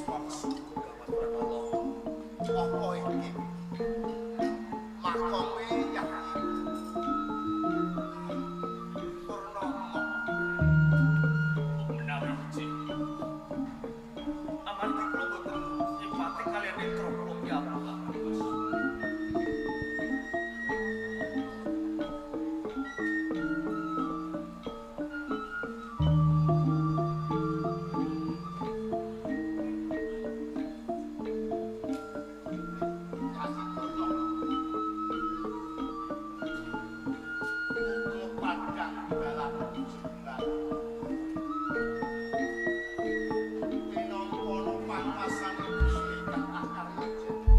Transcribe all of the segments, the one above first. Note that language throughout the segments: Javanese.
Puspa. Gawat Pranala. Apa iki? Makome Yahyi Purnomo. Menawi Gusti. Amargi kula boten nyipati kaliyan netra kula piyambak, Mas. Yahyi Purnomo. Uga pandang balan jembar. Tinampana panguasane Gusti kang akarya jeneng.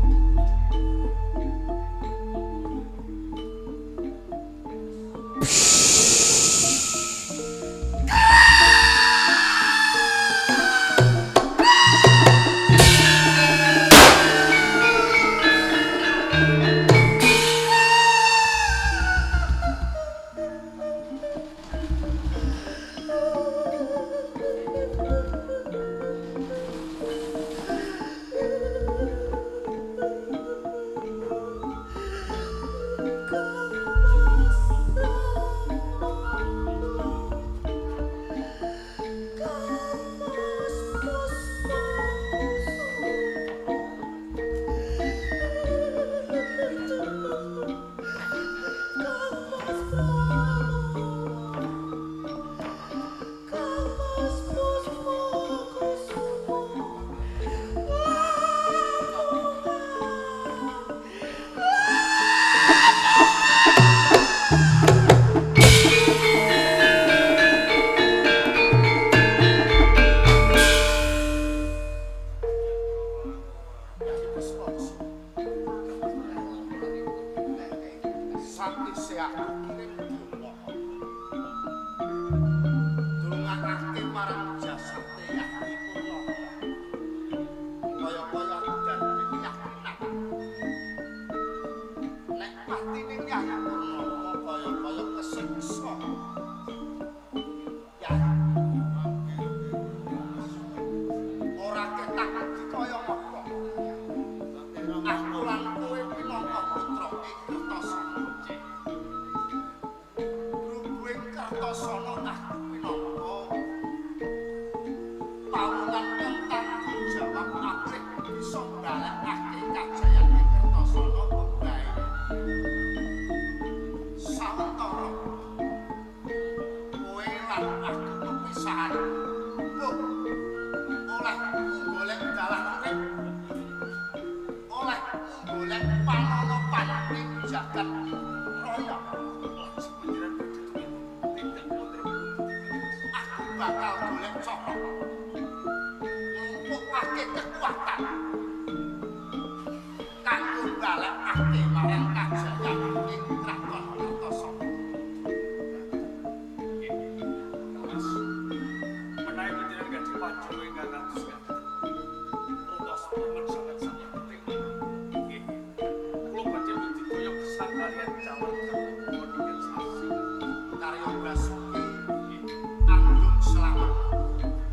Yahyi Puspa. Sakwise aku kirim donga. Dongakake marang jasate Yahyi Purnomo. Kaya-kaya aku dadi keyakinan. Nek patine Yahyi Purnomo kaya-kaya kesiksa. Yahyi ora ketak dikaya ngapa. Aku lan kowe minangka putra ing Kertasana. Grubuhing Kertasana aku minangka pawongan kang tanggung jawab aprih bisa mbalekake kajayan ing Kertasana bebae. Sawetara kowe lan aku pepisahan. Mbuh, oleh golek dalan urip. Oleh golek panonopan ing jagat raya. Panjenengan badhe tindak wonten pundi? Aku bakal golek cara nglumpukake kekuatan kanggo balekake marang kajayan ing Kraton Kertasana. Nggih. Mas. Menawi panjenengan gadhah pajuwe ingkang kados ngaten. Rutos momen sangat-sangat penting. Nggih. Kula badhe budidaya gesang kaliyan calon kula niken sasi. Karya Basuki Nggih. Andung Slamet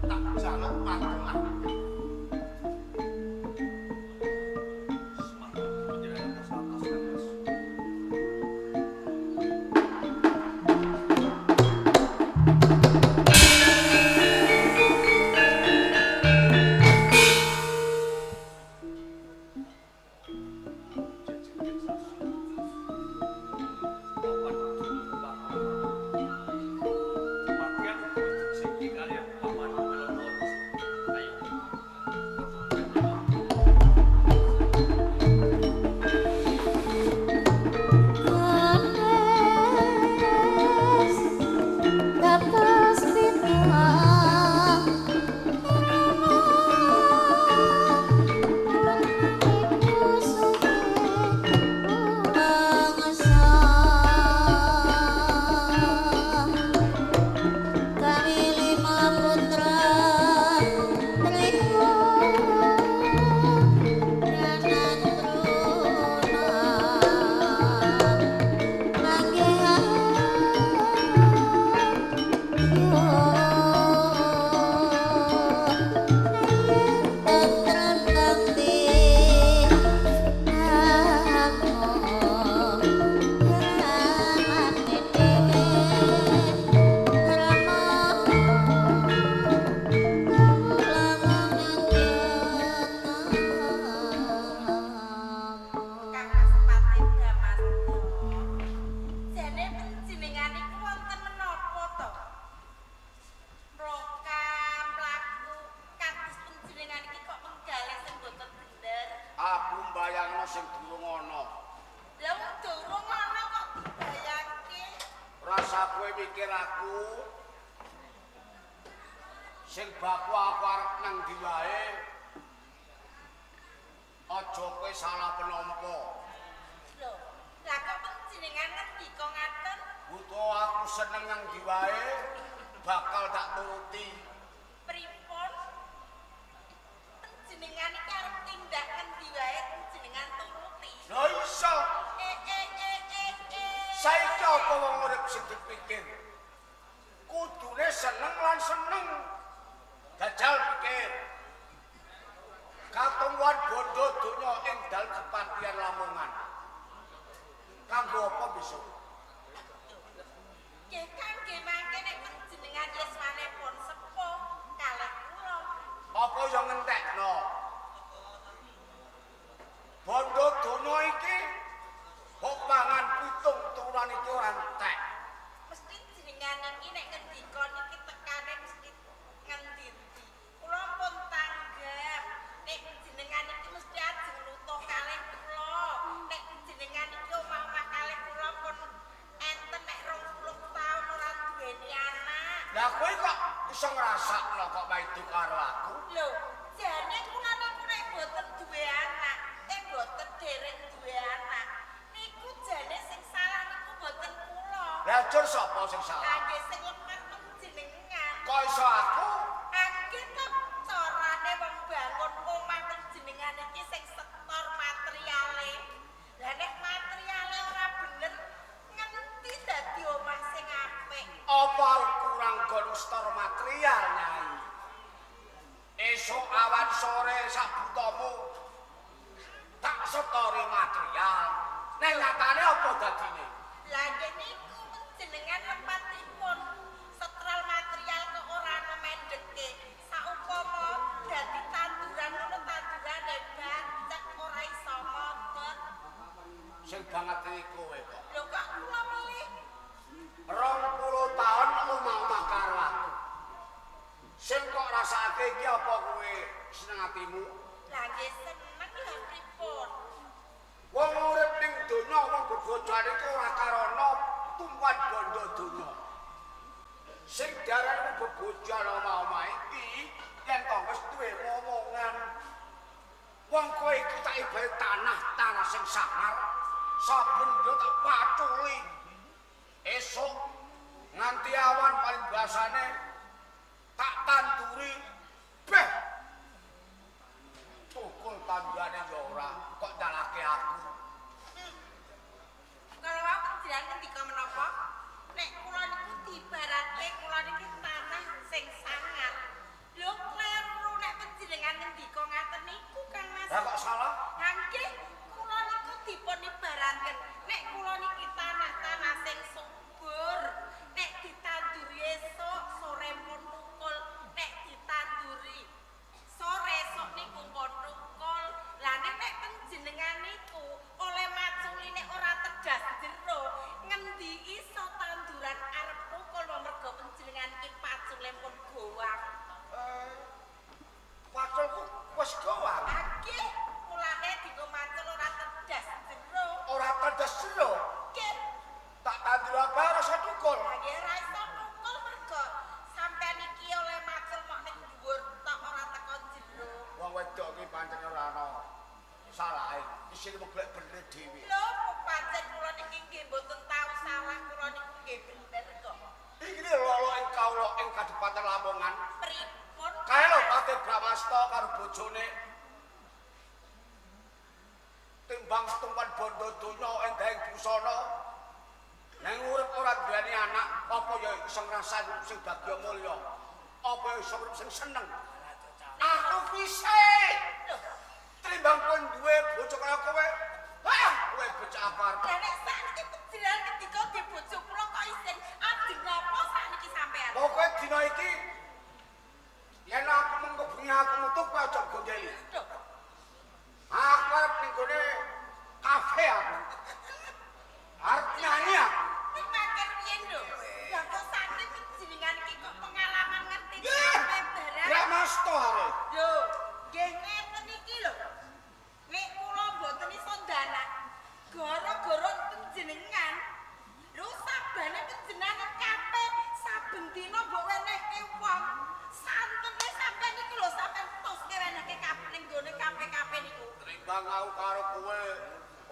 tak jaluk pandongan. Semar panjenengan atos-atos kan, Mas. Jejer sasi. Papan Pakaian siki kaliyan paman Melono. Ayo. Dados bintang Kami lima putra. sing durung ana. Lah wong durung ana kok dibayangke. Rasa kowe mikir aku sing baku aku arep nang ndi wae. Aja kowe salah penampa. Lho, lah kok panjenengan ngendika ngaten? Butuh aku seneng nang ndi wae bakal tak turuti. Pripun? Panjenengan iki arep tindak ngendi wae panjenengan turuti. Lha iso. Saiki apa wong urip sing dipikir? Kudune seneng lan seneng. Jajal pikir. Katumwan bondo donya ing dalem kepatihan Lamongan. Kanggo apa besok? Nggih kangge mangke nek panjenengan yuswane pun sepuh kalih kula. Apa ya ngentekno? Bondo donya iki kok pangan pitung turunan iki ora entek. Mesti jenengan iki nek ngendika niki tekane mesti ngendi-endi. Kula pun tanggap nek jenengan iki mesti ajeng nutuh kalih kula. Nek jenengan iki omah-omah kalih kula pun enten nek 20 taun ora duweni anak. Lah kowe kok iso ngrasakno kok maido karo aku? Lho, jane kula niku nek boten duwe anak, boten dereng duwe anak. Niku jane sing salah niku boten kula. Lah jur sapa sing salah? Kangge sing lemah panjenengan. Kok iso aku? Angge to carane wong bangun omah panjenengan iki sing setor materiale. Lah nek materiale ora bener, ngendi dadi omah sing apik? Apa kurang gon setor material, Nyai? Esuk awan sore sak butamu tak setori material. Nek nyatane apa dadine? Lah nggih niku panjenengan lepatipun setral material kok ora ana mendeke. Saupama dadi tanduran ngono tandurane bacek ora iso mobot. Sing banget iki kowe kok. Lho kok kula melih 20 taun omah-omah karo aku. Sing kok rasake iki apa kowe seneng atimu? Lah nggih seneng lha pripun? Wong urip ning donya wong bebojone iki ora karana tumpuan bondo donya. Sing diarani bebojan omah-omah iki yen to wis duwe momongan. Wong kowe iki tak ibarat tanah-tanah sing sangar, saben dina tak paculi. Esuk nganti awan paling biasane tak tanduri beh. Tukul tandurane ya ora, kok nyalake aku. Kalau wau panjenengan ngendika menapa? Nek kula niku diibaratke kula niki tanah sing sangar. Lho kleru nek panjenengan ngendika ngaten niku Kang Mas. Lah kok salah? Ha nggih, kula niku dipun ibaratken nek kula niki tanah-tanah sing subur, nek ditanduri esuk sore pun tukul, nek ditanduri sore esuk niku pun tukul. Lah nek panjenengan niku oleh maculi nek ora tedas jero, ngendi iso tanduran arep tukul mergo panjenengan iki pacule pun gowang. Paculku wis gowang. Nggih, mulane dienggo macul ora tedas jero. Ora tedas jero. Nggih. Tak tandur apa ora iso tukul. Lah nggih ora iso tukul mergo sampean iki oleh macul mok ning dhuwur tok ora teko jero. Wong wedok iki pancen ora ana salahe. Isine golek bener dhewe. Lho, pancen kula niki nggih mboten tau salah, kula niku nggih bener kok. Iki lolo ing kawula ing Kadipaten Lamongan. Pripun? Kae lho Patih Bramasta karo bojone. Timbang setumpan bondo donya endahing busana. Nang urip ora duweni anak, apa ya iso ngrasani sing bagya mulya? Apa ya iso urip sing seneng? Aku fisik. Timbang kowe duwe bojo kaya kowe. Hah, kowe bocah apa arep? Lah nek sakniki panjenengan ketika di bojo kula kok isin ajeng napa sakniki sampean? Pokoke dina iki yen aku mengko bengi aku metu kowe aja gondeli. Lho, Aku arep ning gone kafe aku. Arep nyanyi aku. nek mangke riyen lho. Lah kok sakniki panjenengan iki kok pengalaman ngerti kafe barang. Bramasta arep. Lho, nggih ngeten iki lho. Nek kula mboten iso panjenengan. Lho sabane panjenengan kabeh saben dina mbok wenehke wong. Santene sampean niku lho sampean toske wenehke kabeh ning gone kabeh-kabeh niku. Trimbang aku karo kowe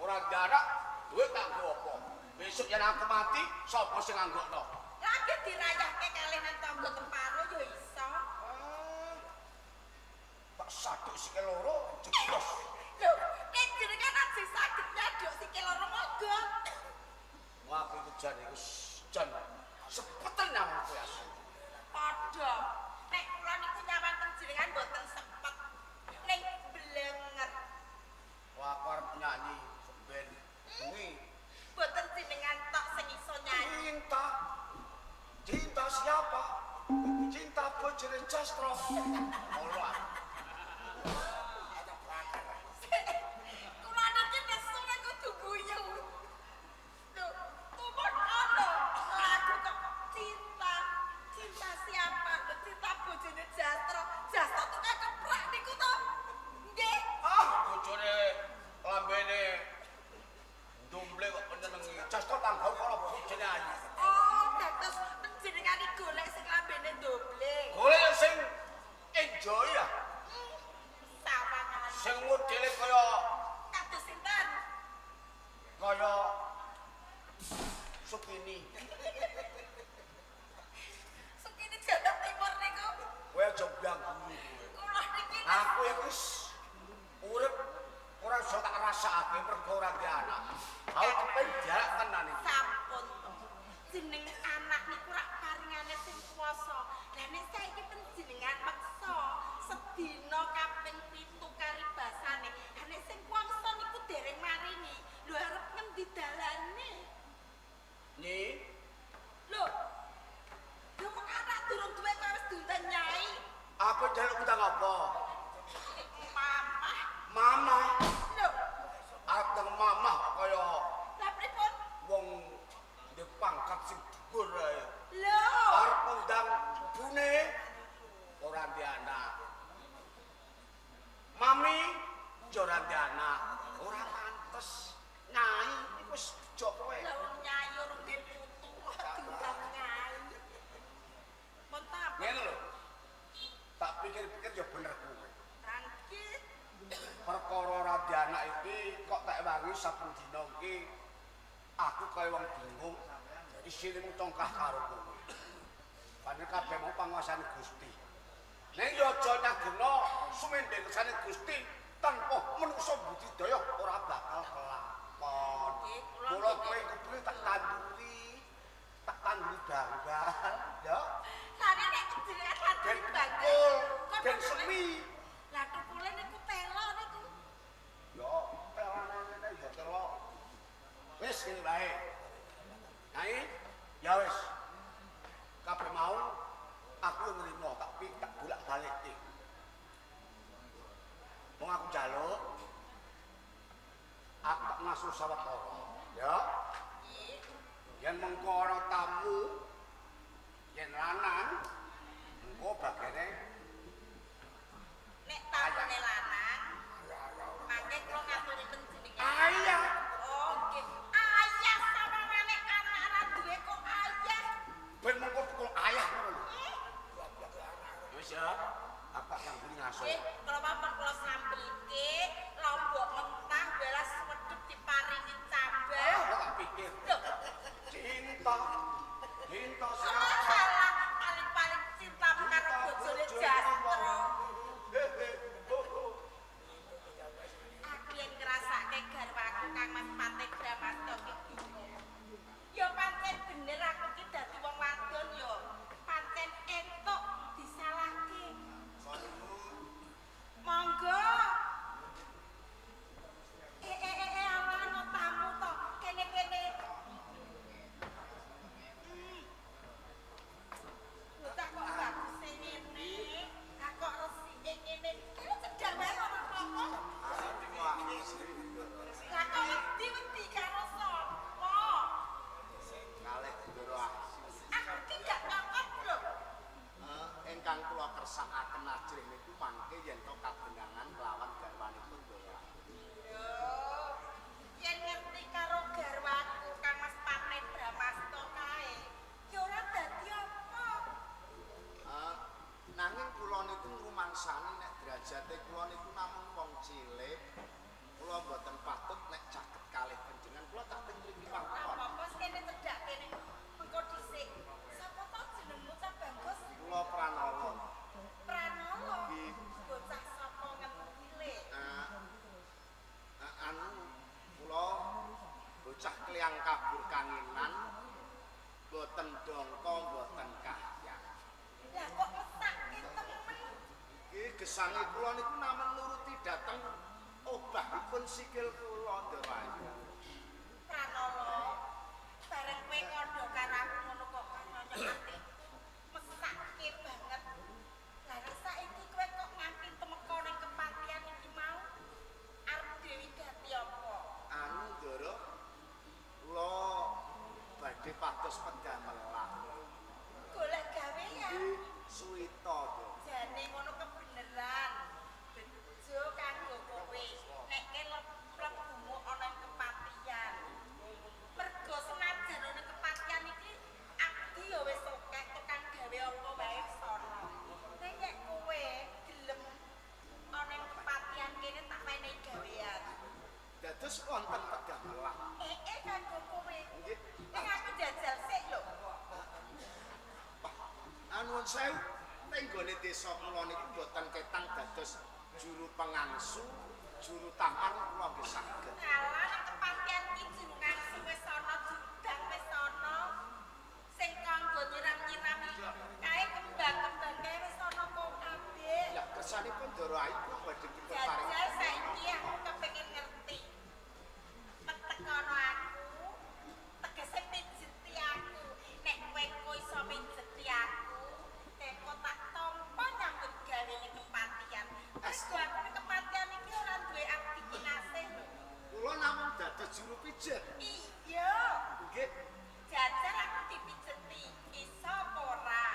ora jarak, duit tak nggo apa. Besok yen aku mati, sapa sing nganggokno? Lagi dirayahke kalih nang tangga teparo ya iso. Tak saduk sikil loro jeblos. Lho, nek jenengan ajeng saged nyaduk sikil loro monggo. Wah, aku iku jan iku jan sepeten nyawang kowe asu. Padha. Nek kula niku nyawang teng jenengan mboten sepet. Ning blenger. Wah, aku arep nyanyi semben bengi. Mboten jenengan tok sing iso nyanyi. Cinta. Cinta siapa? Cinta bojone Jastro. Ora. Kula niki nesu nek kudu guyu. Lho, tumut ana lagu kok cinta. Cinta siapa? Lho, cinta bojone Jastro. Jastro tukang keprak niku to. Nggih. Ah, bojone lambene ndumble kok penenengi. Jastro tanggau karo bojone ayu. Oh, dados panjenengan iki golek sing lambene ndoble. Golek sing enjoy ya. Sawangan. Sing modele kaya Kados sinten? kaya Sukini. Sukini Jawa Timur niku. Kowe aja ganggu kowe. Kula niki Aku iku wis urip ora iso tak rasakake mergo ora duwe anak. Aku kepen jarak tenan iki. Sampun to. Jeneng anak niku rak paringane sing kuwasa. Lah nek saiki panjenengan meksa sedina kaping 7 karibasane. Lah nek sing kuwasa niku dereng maringi. Lho arep ngendi dalane? Nyi, Lho. Lho kok anak durung duwe kok wis diundang nyai. aku njaluk utang apa? Mamah. Mamah. Lho, Arep nang mamah kok kaya lah pripun? wong ndek pangkat sing dhuwur ae. Lho. Arep ngundang ibune ora ndek anak. Mami yo ora ndek anak, ora pantes. Nyai iku wis jok kowe. Lah wong nyai urung duwe putu kok diundang nyai. Mun ta Ngene lho. Tak pikir-pikir ya bener kowe. Rangki. Perkara ora ndek anak iki kok tak wangi saben dina iki aku kaya wong bingung. Isine mung congkah karo kowe. Padahal kabeh mau panguasane Gusti. Ning yo aja nyagungno sumende kersane Gusti tanpa menungso budidaya ora bakal kelakon. Nggih, kula Mula nggih. kowe kudu tak tanduri banggal, ya. Sare nek jenengan Ben tanduri bangga. tukul, ben semi. Lah tukule niku telo niku. Ya, telane ngene ya telo. Wis ngene wae. Nyai, ya wis. Kabeh mau aku nrimo tapi tak bolak-balik iki. Wong aku njaluk aku tak ngasuh sawetara, ya. Nggih. Yen mengko ana tamu yen lanang engko bagene Nek tamune lanang, mangke kula ngaturi panjenengan. ayah. Oh, nggih. Ayah sawangane anak ora duwe kok ayah. Ben mengko tukul ayah ngono lho. Wis ya, aku tak tangguri ngasuh. Nggih, kula pampun kula sambelke lombok mentah belas wedhep diparingi cambah. Aku tak pikir. Lho, Cinta, cinta salah siapa? salah paling-paling cinta karo bojone Jastro. Aku yen ngrasake garwaku Kang Mas Patih Bramasto ki bingung. Ya pancen bener aku ki dadi wong wadon ya pancen entuk disalahke. Monggo. Eh ana tamu to. Kene-kene. Bocah kok baguse ngene. Ah kok resike ngene. Kene cedhak wae ora apa-apa. Lah kok wedi-wedi karo sapa? Kalih Ndoro Ayu. Aku ki gak nyokot lho. Ingkang kula kersakaken ajrih niku mangke yen to kabenangan kelawan garwanipun Ndoro Ayu. Lho, yen ngerti karo garwaku, Kula niku ngrumangsani nek derajate kula niku namung wong cilik. Kula mboten patut nek caket kalih panjenengan. Kula tak teng mriki mawon. Apa-apa kene cedhak kene. Mengko dhisik. Sapa to jenengmu Cah Bagus? Kula Pranala. Pranala. Nggih. Bocah saka ngendi le? Anu kula bocah kliyang kabur kanginan mboten dongko mboten kahyang. Lah kok mesake temen? Nggih gesange kula niku namung nuruti dhateng obahipun sikil kula Ndara Ayu. Pranala. Bareng kowe kandha karo aku ngono kok nyonyok atiku. Mesake banget. Lah nek saiki kowe kok nganti temeka ning kepatihan iki mau arep dewi gati apa? Anu Ndara, kula badhe pados pedamelan. Golek gawean. Nggih suwita Ndara. Jane ngono kebeneran. Bejo kanggo kowe. Nek mlebumu ana ing kepatihan. Mergo senajan ana kepatihan iki abdi ya wis akeh tukang gawe apa wae wis ana. Ning nek kowe gelem ana ing kepatihan kene tak menehi gawean. Dados wonten pedamelan. Kanggo kowe. Nggih. Ning aku jajal sik lho. Anuwun sewu, ning gone desa kula niku mboten ketang dados juru pengangsu, juru taman kula nggih saged. Alah nang kepatihan iki juru ngangsu wis ana, judang wis ana. Sing kanggo nyiram-nyirami kae kembang-kembang kae wis ana kok kabeh. Lah kersanipun Ndara Ayu kula badhe dipun paring. Jajal saiki aku kepengin ngerti. Petekono aku, tegese pijeti aku. Nek kowe kok iso pijeti aku, teko tak tampa nyambut gawe ning kepatihan. Mergo aku ning kepatihan iki ora duwe abdi kinasih lho. Kula namung dados juru pijet. Iya. Nggih. Jajal aku dipijeti, iso apa ora?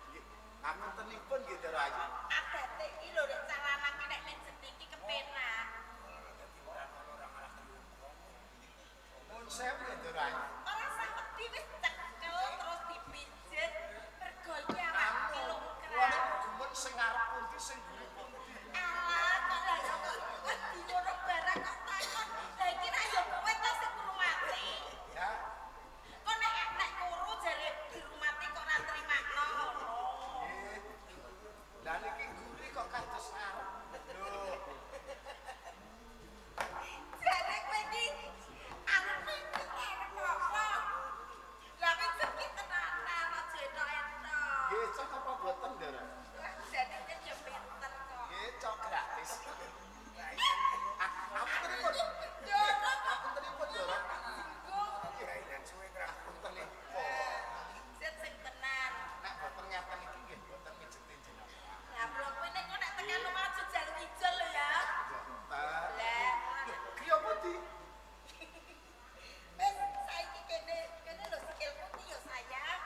Nggih. Ngapuntenipun nggih Ndara Ayu. Adate iki lho nek cah lanang ki nek mijeti iki kepenak. Nuwun sewu nggih Ndara Ayu. Ora usah wedi wis cekel terus dipijet. Mergo iki awak Anu, iki kula lungkrah. niku gumun sing ngarep pundi sing mburi pundi. Alah, kok lah kok wedi ngono barang kok takon. Lah iki rak ya kowe to sing ngrumati. Ya. Kok nek nek kuru jare dirumati kok ora trimakno ngono. Nggih. Lah niki guri kok kados ngarep. Lho. Jare kowe iki arep pijet arep apa? Lah pijet ki tenanan aja etok-etok. Nggih, cok apa boten Ndara? Wah, jane kowe ya pinter kok. Nggih, cok gratis. Ah, apuntenipun. Ndara kok Apuntenipun Ndara. jenggung. Apuntenipun. Pijet sing tenan. Nek boten ngeten iki nggih boten mijeti jenengan. Lah bro kowe nek kok nek tekan omah aja jaluk ijol lho ya. Boten. Lah, Lho, griya pundi? wis saiki kene kene lho sikilku ki ya sayang.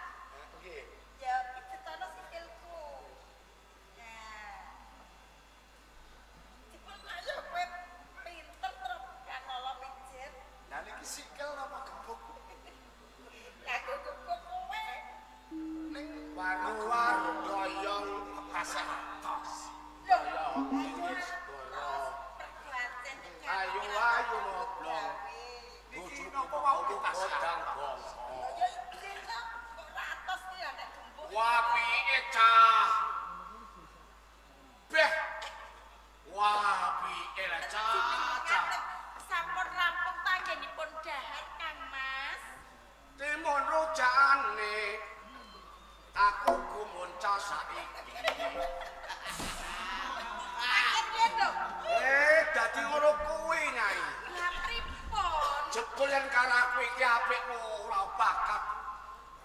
Nggih. Ya pijetono sikilku. Nah. Jebul ayo kowe pinter terus kanala pijet. Lah niki sikil napa gebuk? Lah kok kok kowe Ning Waru-waru doyong pasah atos. lho. Wis bolo. Perbuatan Ayo, ayo, ngoblong. Niki napa wau kita Godang bongko. Ya iki kok kok ora atos ki ya nek gembuk. Wapike cah. Beh. Wapike lah cah. Cah. Sampun rampung tanggenipun dahar Kang Mas. Timun rujakane. Aku gumun cah saiki. Akhir piye to? Dadi ngono kuwi Nyai. Lah pripun? Jebul yen karo aku iki apik ora bakat.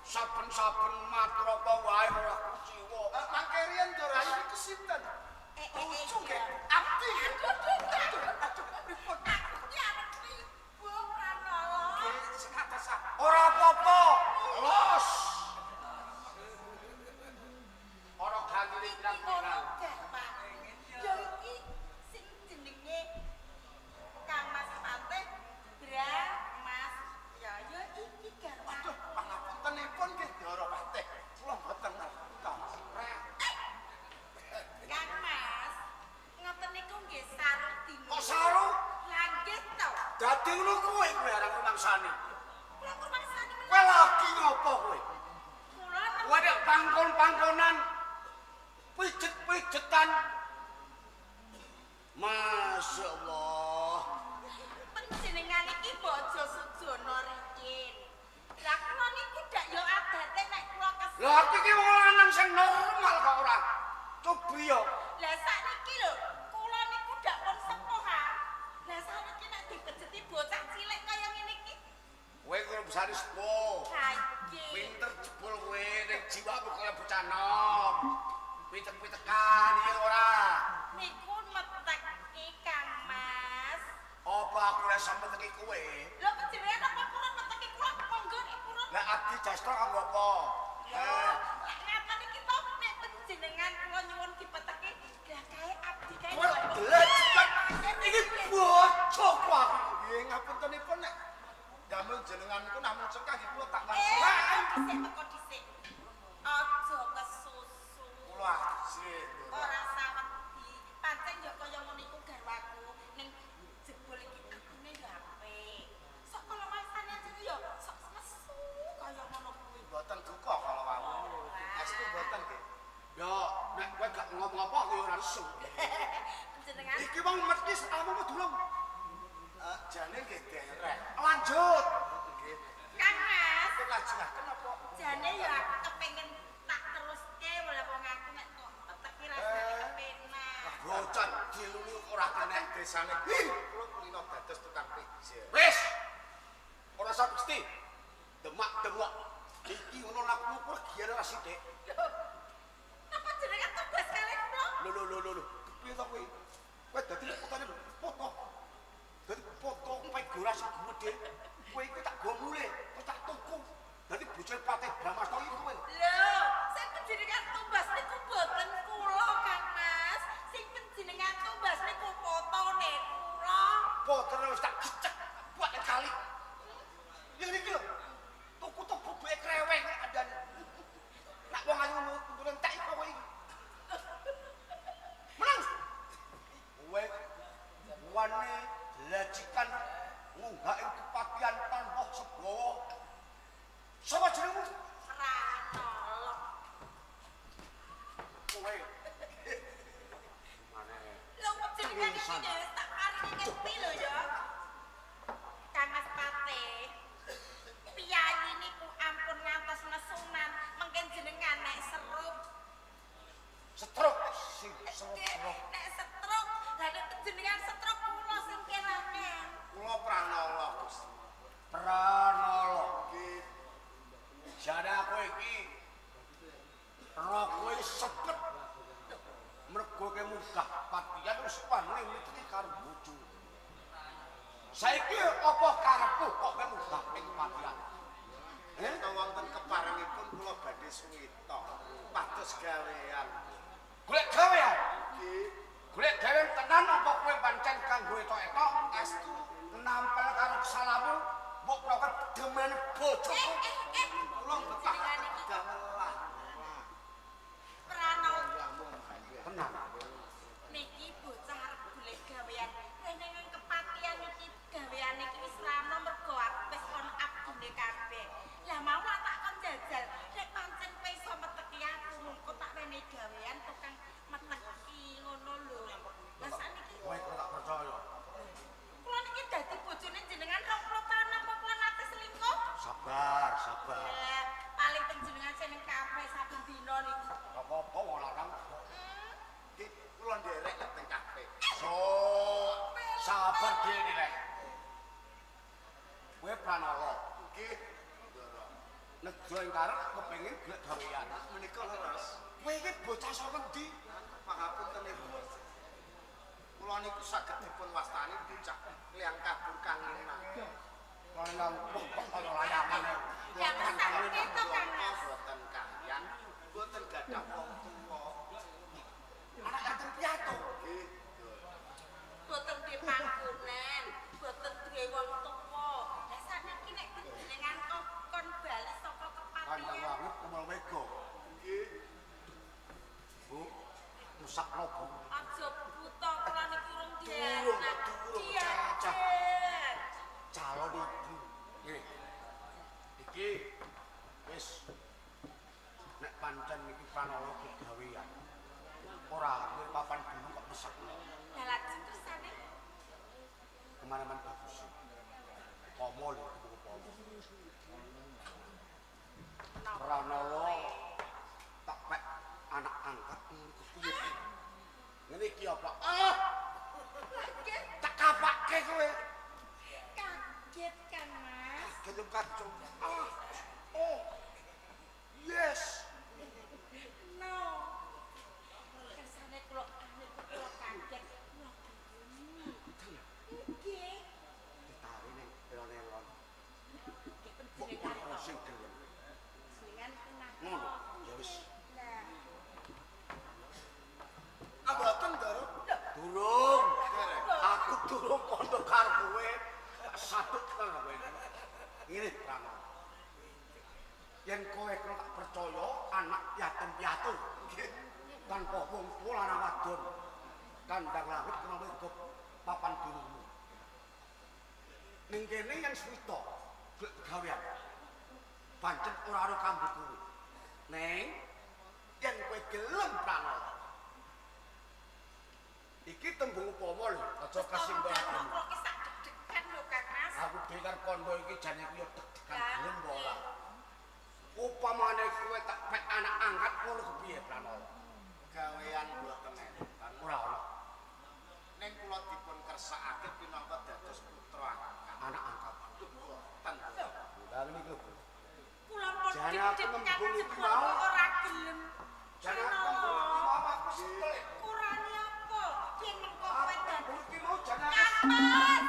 Saben-saben matur apa wae ora kuciwa. Mangke riyen Ndara Ayu niku sinten? Lucu nggih. Abdi nggih. Aduh, Aduh, pripun? Aku ki arep ibu Pranala. Nggih, sing atas aku. Ora apa-apa. Los. Ora gantine Iki ngono pirang-pirang. gampang. Ya iki sing jenenge Kang Mas Patih Bramas. Ya ya iki garwa. Aduh, pangapuntenipun nggih Ndara Patih. Kula mboten ngertos. rumangsani? Kula rumangsani Kowe lagi ngopo kowe? Kula Kowe nek pangkon-pangkonan pijet-pijetan. Masya Allah. Panjenengan iki bojo Sujono riyin. Lah kula niku dak yo adate nek kula kesel. Lah aku iki wong lanang sing normal kok ora. Cobi yo. Lah sakniki lho, kula niku dak pun sepuh ha. Lah sakniki nek dipejeti bocah cilik kaya ngene iki. Kowe kudu besar sepuh. Ha iki. Pinter jebul kowe ning jiwamu kaya bocah nom. Pitek-pitekan iki ora. Niku meteki Kang Mas. Apa aku ora iso meteki kowe? Lho panjenengan apa purun meteki kula? Monggo nek purun. Lah abdi jastra kanggo apa? Lho, lek ngaten iki to nek panjenengan kula nyuwun dipeteki, lah kae abdi kae. Kowe delejekan iki bojoku aku. Nggih ngapuntenipun nek damel jenengan niku namung cekak nggih kula tak langsung. Dhisik teko dhisik. Aja kesusu. Kula ajih. Ora sawedi. Pancen ya kaya ngono iku garwaku ning jebul iki atine ya apik. Sok kala masane aja ya sok nesu kaya ngono kuwi. Mboten duka kala wau. Estu mboten nggih. Ya nek kowe gak ngomong apa aku ya ora nesu. Panjenengan Iki wong mesti alamu apa durung? Jane nggih derek. Lanjut. Nggih. Kang Mas, Pun lajengaken apa? jane ya aku kepengin tak teruske wala wong aku nek kok peteki rasane kepenak. Bocah dilulu ora kena. Desane kula kulino dados tukang pijet. Wis. Ora usah mesti. Demak-demak. Iki ngono laku lukur giare ora sithik. Lho. Napa jenengan tugas kalih kula? Lho lho lho lho lho. Piye to kowe? Kowe dadi fotone lho, foto. Dadi foto pegora sing gedhe. Kowe iku tak go mulih, terus tak tuku. Dadi bojone Patih Bramasto iki kowe. Lho, sing panjenengan tumbas niku boten kula, Kang Mas. Sing panjenengan tumbas niku fotone kula. Fotone wis tak gecek buat kali. Ya niki lho. Tuku tuku buke kreweng kandhane. Nak wong ayu ngono tuntune entek iku kowe iki. Menang. Kowe wani lajikan munggah ing kepatihan tanpa sebawa. Sapa jenengmu? Pranala. Kowe. Mane? Lho panjenengan iki ya wis tak paringi ngerti lho ya. Kang Mas Patih. Piyayi niku ampun ngantos nesunan, mengken jenengan nek serup. Stroke sing stroke. Nek stroke, lah nek panjenengan stroke kula sing kelangan. Kula Pranala Gusti. Pranala. Nggih. Jane aku iki rokoke sepet. Mergo kowe munggah patihan wis wani miteki karo bojo. Saiki apa karepmu kok kowe munggah ing patihan? Yen wonten keparengipun kula badhe suwita pados gawean. Golek gawean. Nggih. Golek gawean tenan apa kowe pancen kanggo etok-etok Estu nampel karo salamu mbok menawa demen bojoku. Kula betah damelan. Pranala Tenan. niki bocah arep golek gawean. Rene nang kepatihan iki gawean iki wis rano mergo wis ana abdine kabeh. Lah mau lak tak kon jajal, nek pancen kowe iso meteki aku mengko tak wenehi gawean tukang meteki ngono lho. Lah sakniki Kowe kok tak percaya. kula niki dadi bojone jenengan 20 taun apa kula nate selingkuh? Sabar, sabar. Lah paling panjenengan seneng kafe saben dina niku. Ora apa-apa wong lanang. Nggih, kula nderek lek teng kafe. So, sabar dhewe rek. Kowe Pranala, Nggih. Ndara. nejo ing karep kepengin golek gawean. Menika leres. Kowe iki bocah saka ngendi? Pangapuntenipun. Kula niku saged dipun wastani bocah liang kabur kangenan. Kaya wong kok kaya layangan. Ya mesake to Kang Mas. Boten kalian, boten gadah wong tuwa. Anak yatim piatu. Nggih. Boten duwe panggonan, boten duwe wong tuwa. Lah sakniki nek panjenengan kok kon bali saka Kandang kepatihan. langit kemel wego. Nggih. Bu, mesakno Bu. Aja buta kula niku urung Durung, dianak. durung, Diajar. Calon ibu. Ngene. Iki wis nek pancen iki Pranala kegawean. Ora kowe papan dulu kok mesakno. Lah lajeng kersane kemana-mana bagus. Upama lho upama. Pranala tak pek anak angkat kepiye. Ngene iki apa? Ah! Tak kapake kowe. Kaget kan, Mas? Kaget kacung. Ah. Oh. Yes. No. Kersane kula niku kula kaget. Kula nggih. Ditari ning elon-elon. Nggih panjenengan sing gelem. Jenengan kenapa? Ngono. Ya wis. Lah. Ah mboten, Ndoro. Durung. Aku durung kandha karo kowe. Tak satuk tenan kowe. Ngene Pranala. Yen kowe kena tak percaya anak yatim piatu. Nggih. Tanpa wong tuwa lanang wadon. Kandang langit kena mergo papan birumu. Ning kene yen swita golek gawean. Pancen ora ora kanggo kowe. Neng yen kowe gelem Pranala. Iki tembung upama lho, aja kasimbang. Kula ki sak deg-degan lho, Kang Mas. Aku dhewe karo kandha iki jane ku yo deg-degan gelem apa ora. Upamane kowe tak pek anak angkat ngono kepiye Pranala? Gawean mboten enten. Ora ana. Ning kula dipun kersakake pinangka dados putra angkat. Anak angkat. Mboten. Lah ngene iki lho. Kula pun Jane aku deg-degan nembung iki jebul mau. ora gelem. Jane aku nembung iki mau aku setel. Kurane apa? Yen mengko kowe Aku dadi nembung iki mau jane aku Kang Mas.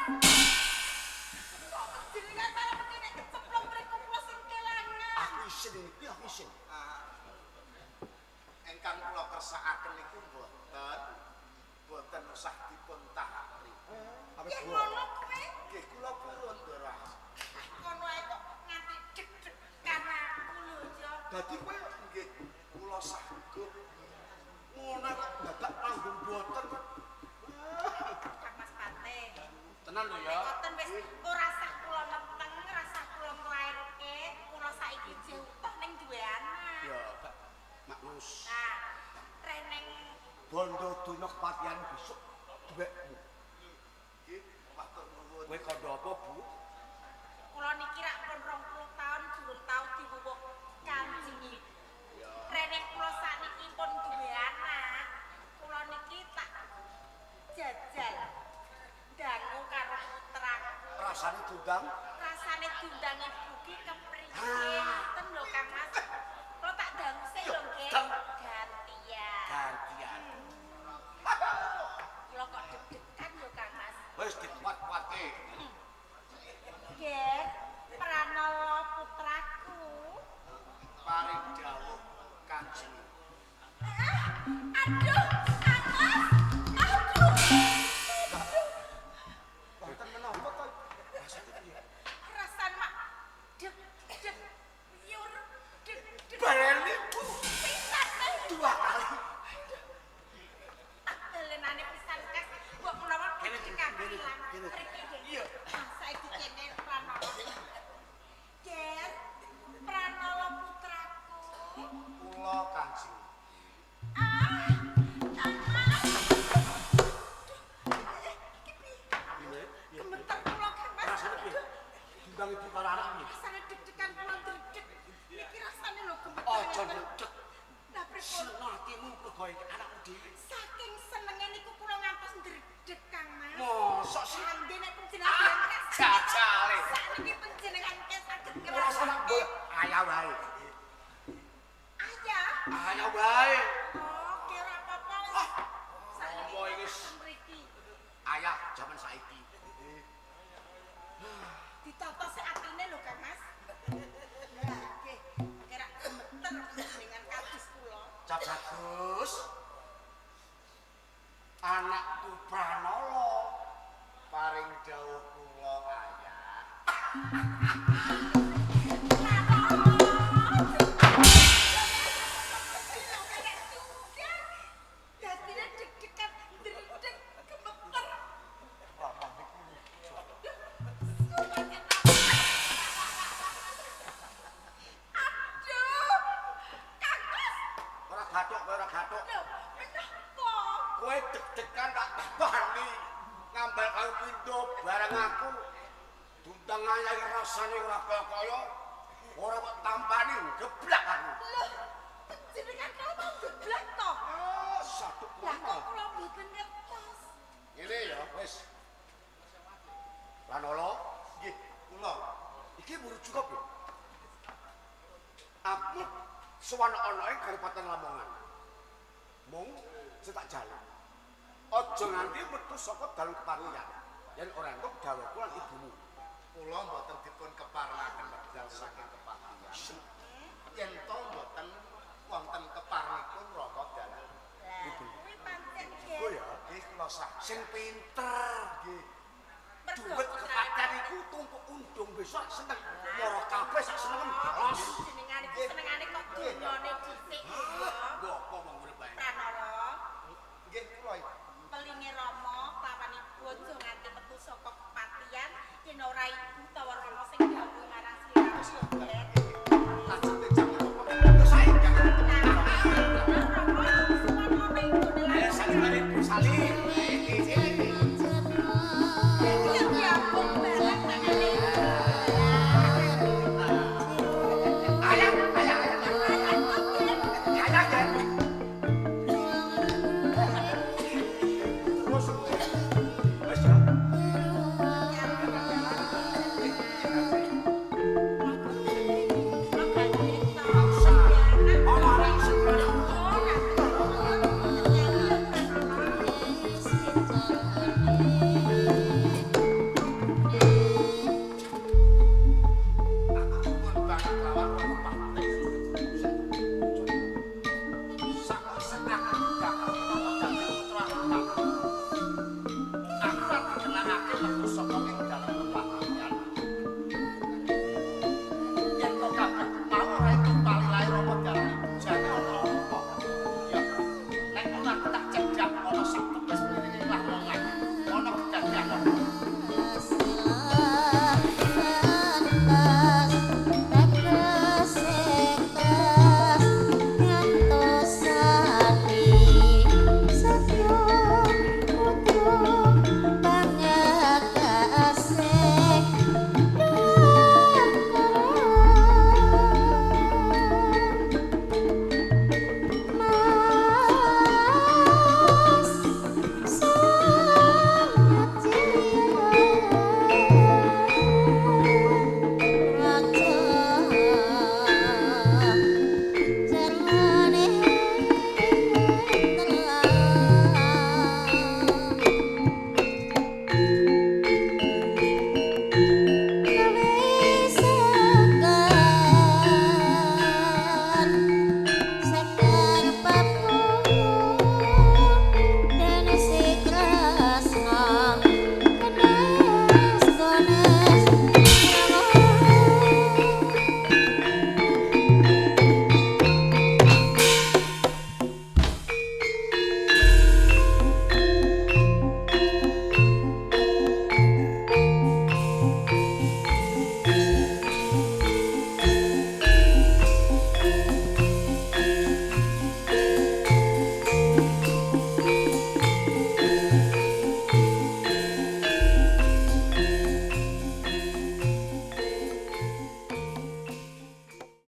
Kok jenengan malah mesti nek kecemplung mriku kula sing kelangan. Aku isin iki, aku isin. Ah. Ingkang kula kersakaken niku mboten mboten usah dipun tahari. Apa Yen gua? ngono kowe Nggih kula purun, Ndoro. kono ae kok nganti deg-degan aku lho, Jo. Dadi kowe Nggih kula sanggup. ngono kok dadak panggung boten. Kang Mas Pate. Tenan lho ya. Nek ngoten wis ora sah kula meteng, ora sah kula nglairke, kula saiki jeh utuh ning duwe anak. Ya, Pak Maknus. Nah, reneng Bondo donya kepatihan besok duwekmu. Nggih matur nuwun. Kowe kandha apa, Bu? Kula niki rak pun 20 taun durung tau diwuwuh Kanjeng Ibu. Reneng kula sakniki pun duwe anak. Kula niki tak jajal dangu karo putraku. Rasane diundang Rasane diundang ibu ki kepriye ngoten lho Kang Mas. Kula tak dangu sik lho nggih. Dang. Gantian. gantian. Kula kok deg-degan lho Kang Mas. Wis dikuat-kuatke. Nggih, Pranala putraku. Paring dawuh Kanjeng. Aduh, Kang Mas. Aduh. Mboten menapa to? Rasane piye? Rasane mak deg deg yur deg deg. Bareli, Bu. Pisan eh. Dua kali. Tak dalenane pisan Kas. Mbok menawa Kene, deg-degan kene, ilang. kene. Mriki nggih. Iya. Ah, saiki kene Pranala. Ger, Pranala putraku. Kula Kanjeng. Ah, Kang Mas. Aduh, iki piye? Piye? Piye? Gemeter kula Kang Mas. Rasane piye? Diundang ibu karo anak piye? Rasane deg-degan kula ndredeg. Niki rasane lho gemeter. Aja ndredeg. Lah pripun? Seneng atimu mergo iki anakmu dhewe. Saking senenge niku kula ngantos ndredeg Kang Mas. Mosok sih? Ande nek panjenengan kes. Jajale. Sakniki panjenengan kes saged Ora usah tak ngrasake. mbok ayah wae. Ayah. Ayah wae. Oke ora apa-apa wis. Ah, Sakniki apa iki wis? mriki. Ayah jaman saiki. Ditata sik atine lho Kang Mas. Lah nggih, kira gemeter panjenengan kados kula. Cap bagus. Anakku Pranala. Paring dawuh kula ayah. Dadine deg-degan, ndredeg, gemeter. Ramah niku lucu. Sumpah. deg-degan tak tampani. Ngambal karo pindho bareng aku. Dundang anyar rasane ora kaya-kaya. Ora kok tampani geblak aku. Lho, jenengan kula mau geblak to? Ah, satu Lah kok kula mboten ngertos. Ngene ya, wis. Pranala, Nggih, kula. Iki buru cukup ya. Aku sowan ana ing Kabupaten Lamongan. Mung sing tak jaluk. Aja nganti metu saka dalan kepatihan. Yen ora entuk dawuhku lan ibumu. Kula mboten dipun keparengaken medal saking kepatihan. Yen to mboten wonten keparenipun Rama Dalang. Lah, kuwi pancen Oh nggih. ya, Nggih, kula sah. sing pinter. Nggih. Mergo Duit kepatihan iku tumpuk undung besok seneng. Moro kabeh sak seneng bolos. Jenengan iku senengane kok dunyane dhisik ya. Mbok apa wong urip bae. Pranala, Nggih, kula ibu. pelinge Rama kelawan ibu aja nganti metu saka kepatihan yen ora ibu utawa Rama sing dawuh marang sliramu ya. Lajeng jam menapa? Saiki Nah, Rama suwun ana ing gone ayo salimane Bu Salim.